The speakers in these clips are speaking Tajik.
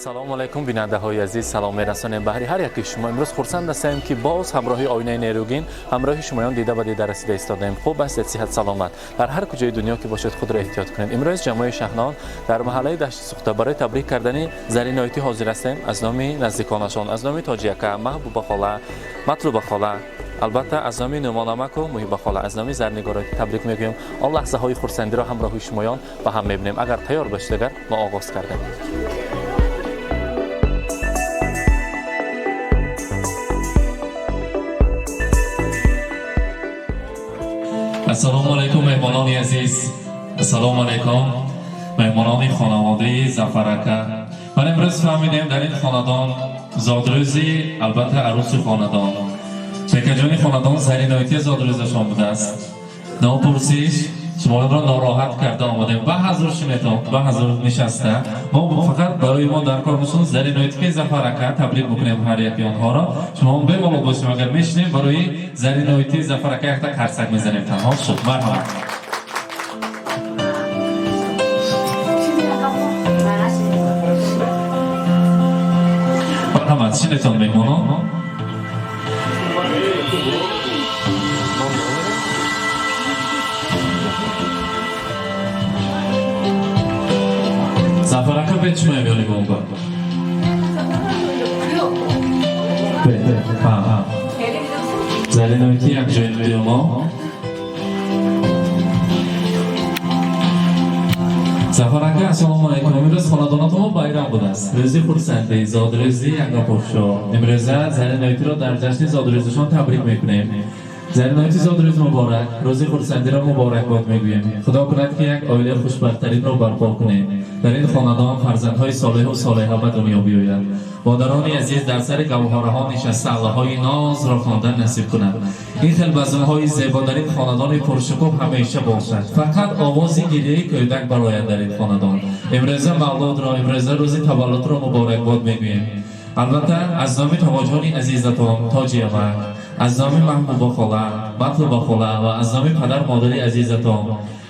Ассалому алайкум, бинандаҳои азиз, салом мерасонем баҳри ҳар яки шумо. Имрӯз хурсанд ҳастем, ки боз ҳамроҳи оинаи нерӯгин ҳамроҳи шумоён дида ба дида расида истодаем. Хуб ҳастед, сиҳат саломат. Дар ҳар куҷои дунё ки бошед, худро эҳтиёт кунед. Имрӯз ҷамоаи Шаҳнон дар маҳаллаи Дашти Сухта барои табрик кардани Зариноитӣ ҳозир ҳастем. Аз номи наздиконашон, аз номи Тоҷиака, Маҳбуба хола, Матлуба хола, албатта аз номи Нӯмонамаку Муҳиба хола, аз номи Зарнигороитӣ табрик мегӯем. Он лаҳзаҳои хурсандиро ҳамроҳи шумоён ба ҳам мебинем. Агар тайёр бошед, агар мо оғоз кардем. Ассалому алайкум, меҳмонони азиз, ассалому алайкум, меҳмонони хонаводаи Зафарака. Ман имрӯз фаҳмидем, дар ин хонадон зодрӯзи, албатта, арӯси хонадон, шекаҷони хонадон Зариноитӣ зодрӯзашон будааст. Нопурсиш шуморо нороҳат карда омадем. Ба ҳазур шинетон, ба ҳазур нишаста. Мо фақат барои мо дар кор мешон Зариноитӣ, Зафарака табрик бикунем ҳар яки онҳоро. Шумо бемалол бошем, агар мешинем, барои Зариноитӣ, Зафарака якта қарсак мезанем, танҳо шуд. Марҳамат. Марҳамат, шинетон, меҳмонон. Зафарака, бед, шумо меёни бомба. Бед, ҳа. Зариноитӣ як ҷой мо. Зафарака, ассалому алайкум. Имрӯз хонадонатон байрам будааст. Рӯзи хурсандӣ, зодрӯзи ягапошо. Имрӯза Зариноитиро дар ҷашни зодрӯзашон табрик мекунем. Зариноити, зодрӯз муборак, рӯзи хурсандиро муборакбод мегӯем. Худо кунад, ки як оилаи хушбахттаринро барпо кунед. Дар ин хонадон фарзандҳои солеҳу солеҳа ба дунё биёяд. Модарони азиз дар сари гавҳораҳо нишаста аллаҳои нозро хондан насиб кунад. Ин хел базмҳои зебо дар ин хонадони пуршукӯҳ ҳамеша бошад. Фақат овози гирияи кӯдак барояд дар ин хонадон. Имрӯза мавлудро, имрӯза рӯзи таваллудро муборакбод мегӯем. Албатта, аз номи Тоғоҷони азизатон Тоҷиамак, аз номи Маҳбуба хола, Матлуба хола ва аз номи падар модари азизатон,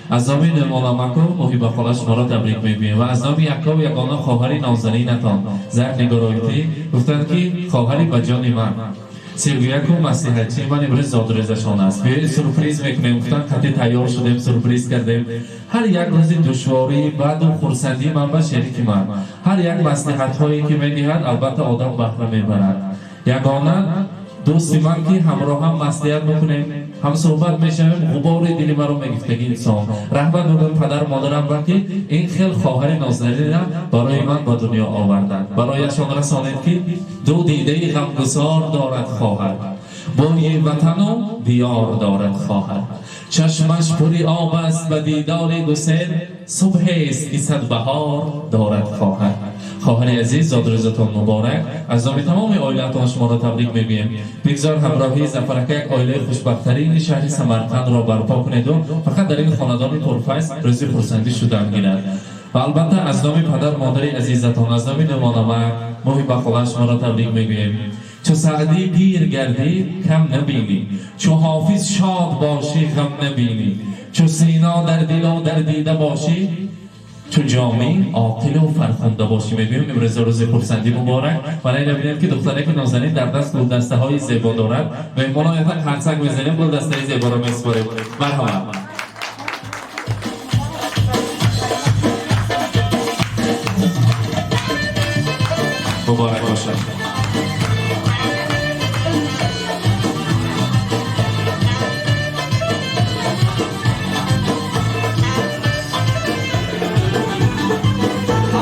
аз номи Нӯмоламаку Муҳиба хола шуморо табрик мегӯем ва аз номи яккаву ягона хоҳари нозанинатон Зарнигороитӣ. Гуфтанд, ки хоҳари ба ҷони ман, сиргӯяку маслиҳатчии ман имрӯз зодрӯзашон аст. Биёед, сюрприз мекунем, гуфтанд. Қатъи тайёр шудем, сюрприз кардем. Ҳар як рӯзи душвории баъду хурсандии ман ба шерики ман, ҳар як маслиҳатҳое ки медиҳад, албатта, одам баҳра мебарад. Ягона дӯсти ман, ки ҳамроҳам маслиҳат мекунем, ҳам суҳбат мешавем, ғубори дили маро мегифтаги инсон. Раҳмат мегӯям падару модарам ба, ки ин хел хоҳари нозанина барои ман ба дунё оварданд. Барояшон расонед, ки ду дидаи ғамгусор дорад хоҳар, бӯи ватану диёр дорад хоҳар, чашмаш пури об аст ба дидори гусел, субҳест ки сад баҳор дорад хоҳар. Хоҳари азиз, зодрӯзатон муборак. Аз номи тамоми оилаатон шуморо табрик мегӯем. Бигзор ҳамроҳии Зафарака як оилаи хушбахттарини шаҳри Самарқандро барпо кунеду фақат дар ин хонадони пурфайз рӯзи хурсандӣ шудан гирад. Ва албатта, аз номи падар модари азизатон, аз номи Нӯмонамак, Муҳиба хола шуморо табрик мегӯем. Чу Саъдӣ пир гардӣ, кам набинӣ, чу Ҳофиз шод бошӣ, ғам набинӣ, чу Сино дар дилу дар дида бошӣ, чу Ҷомӣ оқилу фархунда бошӣ мегӯем. Имрӯза рӯзи хурсандӣ муборак. Вале набинем, ки духтараки нозанин дар даст гулдастаҳои зебо дорад. Меҳмонон, якта қарсак мезанем, гулдастаи зеборо месупорем. Марҳамат. Муборак бошад.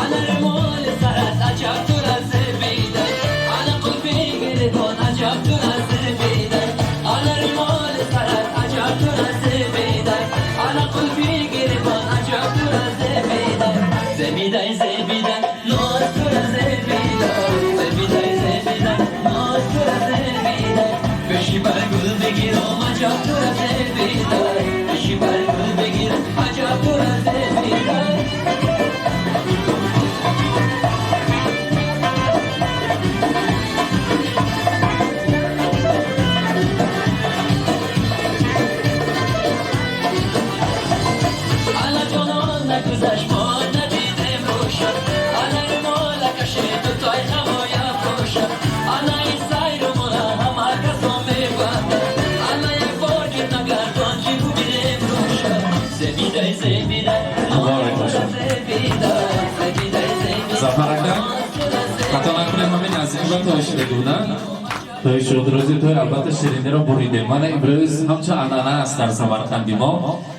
على رمال سرت عجب تو رزبیدن، على قلبی گریبان عجب تو رزبیدن، على رمال سرت عجب تو رزبیدن، على قلبی گریبان عجب تو رزبیدن، زبیدن زبیدن ناز تو رزبیدن، زبیدن زبیدن ناز تو رزبیدن، بشی بر گل بگیرم عجب تو رزبیدن، بشی بر گل بگیرم عجب تو رزبیدن. علا جانان نگذشت ما ندیدیم روشن، علی مال کشید. Муборак бошад. Зафар ака, хато накунем, ҳамин наздик ба той шидаги буданд. Тои шодрӯзи той албатта шириниро буридем. Мана имрӯз ҳамчун анъана аст дар Самарқанди мо.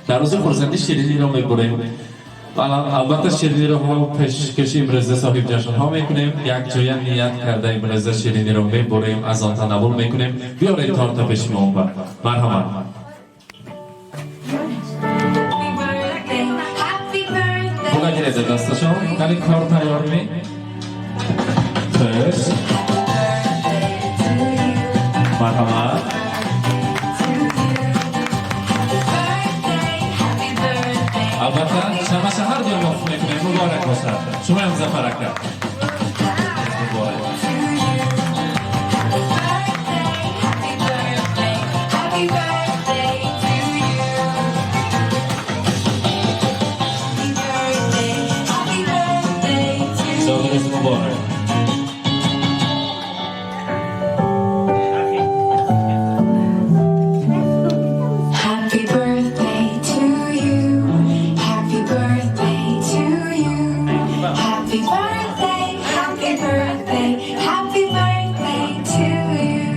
Дар рӯзи хурсандӣ шириниро мебурем. Албатта шириниро мо пешкаши имрӯза соҳибҷашнҳо мекунем. Якҷоя ният карда имрӯза шириниро мебурем, аз он танаввул мекунем. Биёред торта пеши мо. Марҳамат. Happy birthday, happy birthday. Була гиред дасташон. Кани, кор тайёр ми? Хуш. To you, Марҳамат. To you. Happy birthday, happy birthday. Албатта шамаша ҳар дуи мо мекунем. Муборак бошад. Шумоям, Зафар ака. Муборак. To you. Happy birthday, happy birthday, happy birthday to you. Happy birthday, happy birthday to you. Зодрӯз муборак. Happy birthday to you. Happy birthday to you. Happy birthday, happy birthday, happy birthday to you.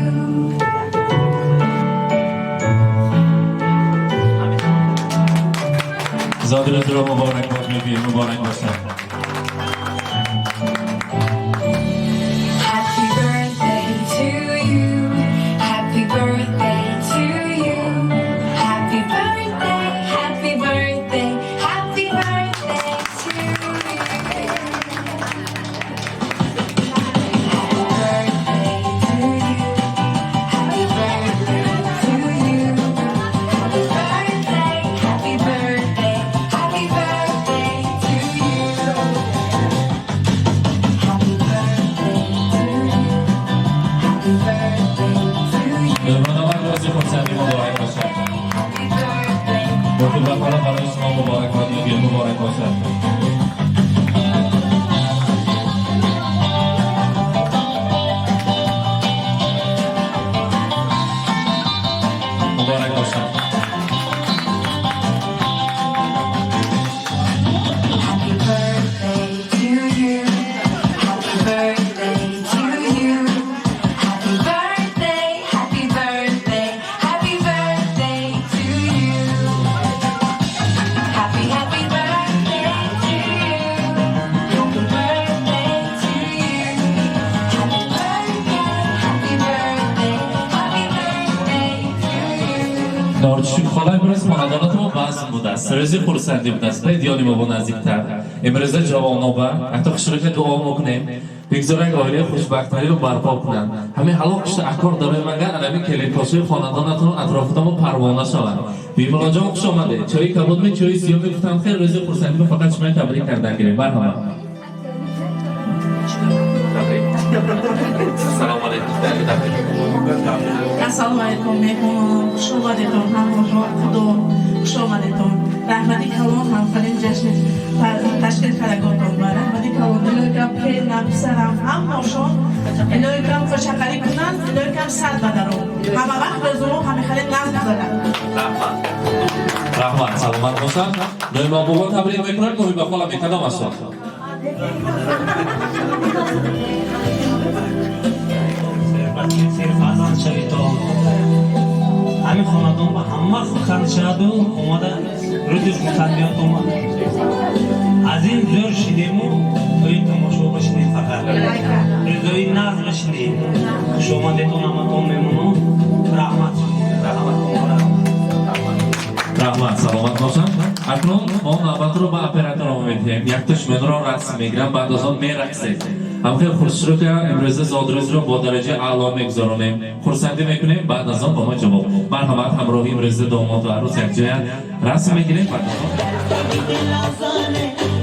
Зодрӯзро муборакбод мегӯем. Муборак бошад. Happy birthday to you. Happy birthday to you. Happy birthday, happy birthday, happy birthday to you. Happy birthday to you. Happy birthday to you. Happy birthday, happy birthday, happy birthday to you. Happy birthday to you. Happy birthday to you. Меҳмонамак, рӯзи хурсандӣ муборак бошад. Happy birthday. Муҳибба хола, барои шумо муборакбод мегӯем. Муборак бошад. Муборак бошад. Happy birthday to you. Happy birthday to you. Happy birthday, happy birthday, happy birthday to you. Happy, happy birthday to you. Happy birthday to you. Happy birthday, happy birthday, happy birthday to you. Норчишум хола, имрӯз хонадонатон базм будааст, рӯзи хурсандӣ будааст. Диёни мо бо наздиктар имрӯза ҷавоноба ҳатто хушрӯка дуо мекунем, бигзор як оилаи хушбахтариро барпо кунанд. Ҳамин ҳалок кушта акор дорои мага анами келинпошои хонадонатон атрофатон парвона шаванд. Бимулоҷон, хуш омадед. Чои кабудми, чои сиёҳ мегуфтам. Хел рӯзи хурсандӣ фақат шумои табрик кардан гирем. Марҳамат. Ассалому алайкум. Ассалому алайкум, меҳмонон, хуш омадетон, ҳамроҳо худо, хуш омадетон. Раҳмати калон ҳамфарин ҷашни ташкил кардаготон ва раҳмати калон. Илоҳикам келинам, писарам, ҳамаошон илоҳикам хушақалӣ кунанд, илоҳикам сад бадарон. Ҳама вақт рӯзумо ҳамихале нағз гузарад. Раҳмат, раҳмат, саломат бошад. Доимо бобо табрик мекунад. Муҳиба хола, мекадом аст? Серфарзанд шавитон, ҳамин хонадон ба ҳама хурсанд шаваду омада рӯзи хурсандиёт омад. Аз ин зӯр шидему тои тамошо башинем, фақат рӯзои нағз башинем. Хушомадетон ҳаматон, мемонон, раҳмат, раҳматон, раҳмат. Раҳмат, саломат бошанд. Акнун мо навбатро ба операторон медиҳем. Якта шуморо расм мегирам, баъд аз он мерақсед. Ҳамхел хуршрука имрӯза зодрӯзро бо дараҷаи аъло мегузаронем, хурсандӣ мекунем. Баъд аз он ба мо ҷавоб. Марҳамат, ҳамроҳи имрӯза домоду арӯс якҷоя расм мегирем, баъд аз он.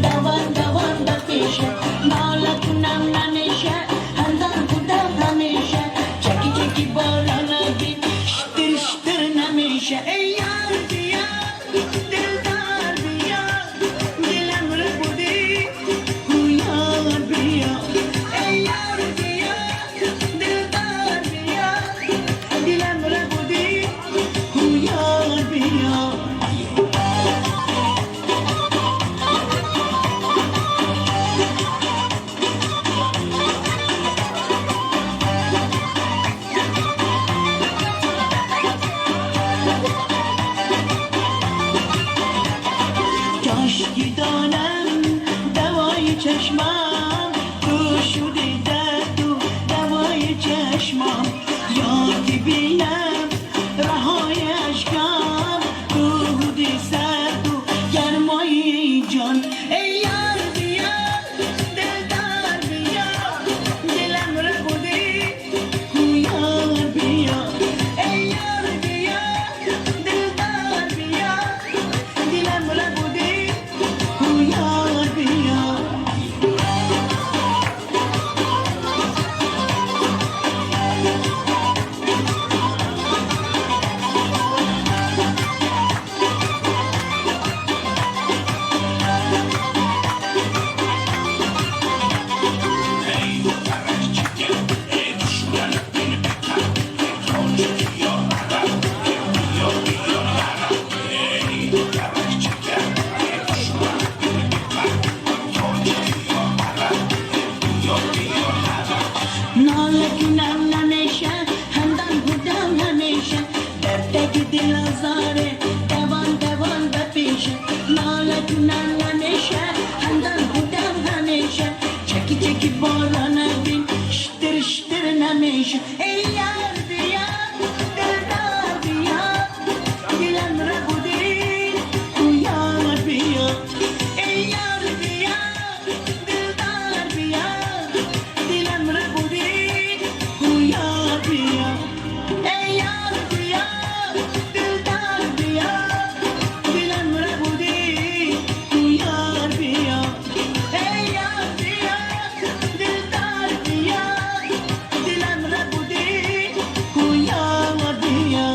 دوان دوان بپیشه ناله کنم نمیشه همدم بودم همیشه چکی چکی باران بین شتر شتر نمیشه. ای یار بیا، دلدار بیا، دلم رو بودی هویار بیا. ای یار بیا، دلدار بیا، دلم رو بودی هویار بیا. Гидонам давои чашмам, ту шуди дарду давои чашмам. Ёр ки бинам раҳои ашкам, ту ҳуди сарду гармои ҷон. Эй ёр биё, дилдор биё, дилам рабудӣ, ку ёр биё. Эй ёр биё, дилдор биё, дилам рабудӣ, ку ёр биё. Нола кунам намеша, ҳамдам будам ҳамеша, дар таги дил озоре давон давон ба пеша. Нола кунам намеша, ҳамдам будам ҳамеша, чаки чаки борона бин, штир штир намеша. Эй ёр биё, дилдор биё, дилам рабудӣ, ку ёр биё. Эй ёр биё, дилдор биё, дилам рабудӣ, ку ёр биё. Эй ёр биё, дилдор биё, дилам рабудӣ, ку ёр биё. Эй ёр биё, дилдор биё, дилам рабудӣ, ку ёр биё.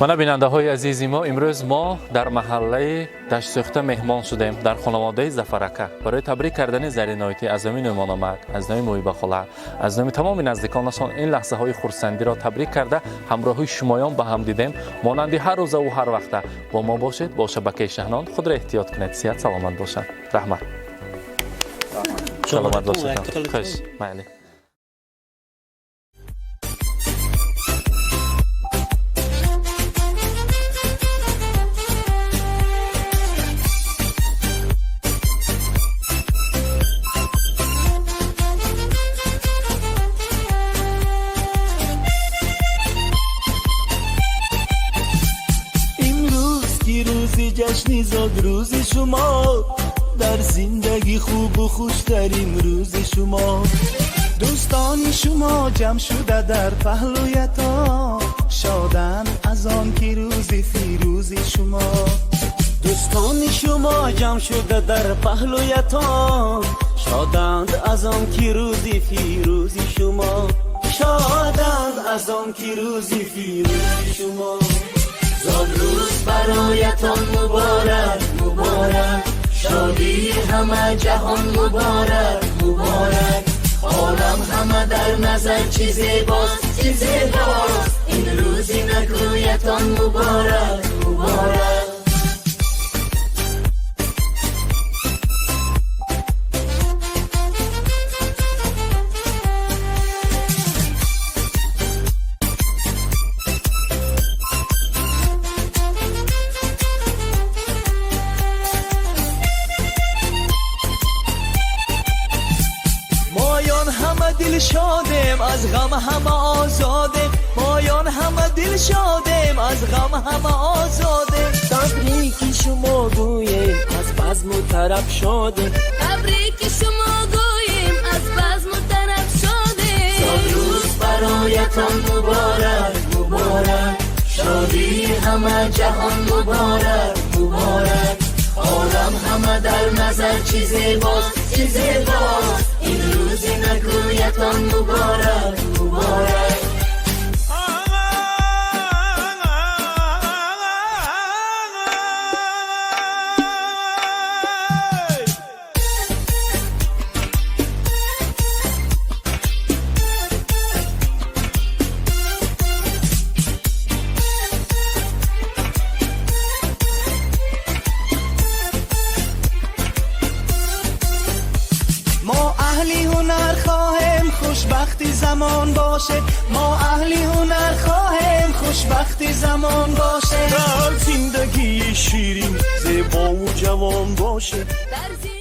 Мана, бинандаҳои азизи мо, имрӯз мо дар маҳаллаи Даштсӯхта меҳмон шудем, дар хонаводаи Зафарака, барои табрик кардани Зариноитӣ. Аз номи Нӯъмономак, аз номи Муҳибахола, аз номи тамоми наздиконашон ин лаҳзаҳои хурсандиро табрик карда, ҳамроҳи шумоён ба ҳам дидем. Монанди ҳар рӯзаву ҳар вақта бо мо бошед, бо шабакаи Шаҳнон. Худро эҳтиёт кунед, сиҳат саломат бошад. Раҳмат, саломат бошед. Хуш, майли. Ҷашни зодрӯзи шумо, дар зиндагӣ хубу хуштарин рӯзи шумо. Дӯстони шумо ҷамъ шуда дар паҳлӯятон, шоданд аз он ки рӯзи фирӯзи шумо. Дӯстони шумо ҷамъ шуда дар паҳлӯятон, шоданд аз он ки рӯзи фирӯзи шумо, шоданд аз он ки рӯзи фирӯзи шумо. Зодрӯз бароятон муборак, муборак, шодии ҳама ҷаҳон муборак, муборак. Олам ҳама дар назар чӣ зебост, чӣ зебост. Ин рӯзи накӯятон муборак, муборак. Моён ҳама дил шодем, аз ғам ҳама озодем. Моён ҳама дил шодем, аз ғам ҳама озодем. Табрики шумо гӯем, аз базму тараб шодем. Табрики шумо гӯем, аз базму тараб шодем. Зодрӯз бароятон муборак, муборак, шодии ҳама ҷаҳон муборак, муборак. Олам ҳама дар назар чӣ зебост, чӣ зебост. Ин рӯзи накӯятон муборак, муборак. Мо аҳли ҳунар хоҳем хушбахти. Замон бошед, мо аҳли ҳунар хоҳем, хушбахти замон бошед. Дар зиндагии ширин, зебову ҷавон бошед. Дар.